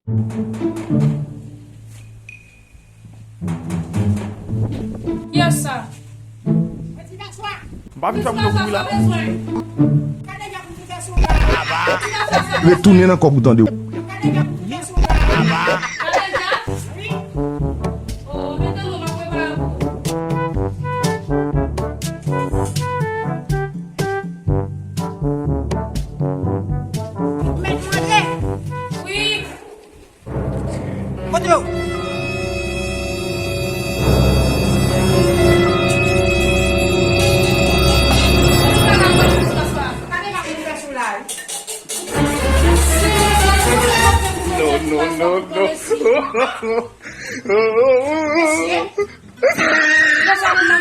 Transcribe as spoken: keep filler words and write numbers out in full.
Kiyès sa? M pa vin fè moun yo kouri la. Retounen nan kòb ou tande. Mèt manje. Wi. Kote yo? Non, non, non, non. Mesye. Konsa moun nan